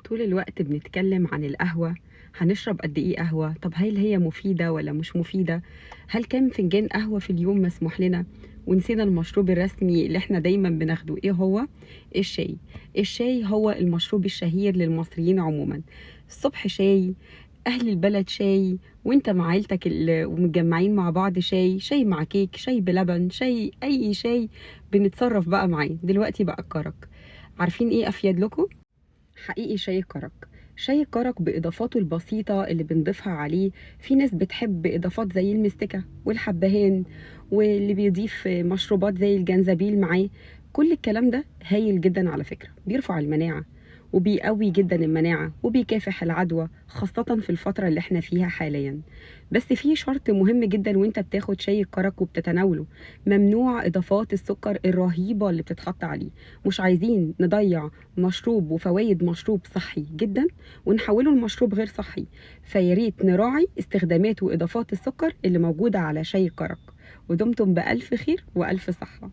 طول الوقت بنتكلم عن القهوة، هنشرب قد ايه قهوة؟ طب هل هي مفيدة ولا مش مفيدة؟ هل كام فنجان قهوة في اليوم مسموح لنا؟ ونسينا المشروب الرسمي اللي احنا دايما بناخده، ايه هو؟ الشاي. الشاي هو المشروب الشهير للمصريين عموما. الصبح شاي، اهل البلد شاي، وانت مع عيلتك ومتجمعين مع بعض شاي، شاي مع كيك، شاي بلبن، شاي، اي شاي بنتصرف بقى معاه. دلوقتي بقى الكرك، عارفين ايه افيد لكم؟ حقيقي شاي الكرك. شاي الكرك بإضافاته البسيطة اللي بنضيفها عليه، في ناس بتحب إضافات زي المستكة والحبهان، واللي بيضيف مشروبات زي الجنزبيل معاه. كل الكلام ده هايل جدا على فكرة، بيرفع المناعة وبيقوي جدا المناعة وبيكافح العدوى، خاصة في الفترة اللي احنا فيها حاليا. بس في شرط مهم جدا وانت بتاخد شاي الكرك وبتتناوله، ممنوع إضافات السكر الرهيبة اللي بتتحط عليه. مش عايزين نضيع مشروب وفوايد مشروب صحي جدا ونحوله لمشروب غير صحي، فياريت نراعي استخدامات وإضافات السكر اللي موجودة على شاي الكرك. ودمتم بألف خير وألف صحة.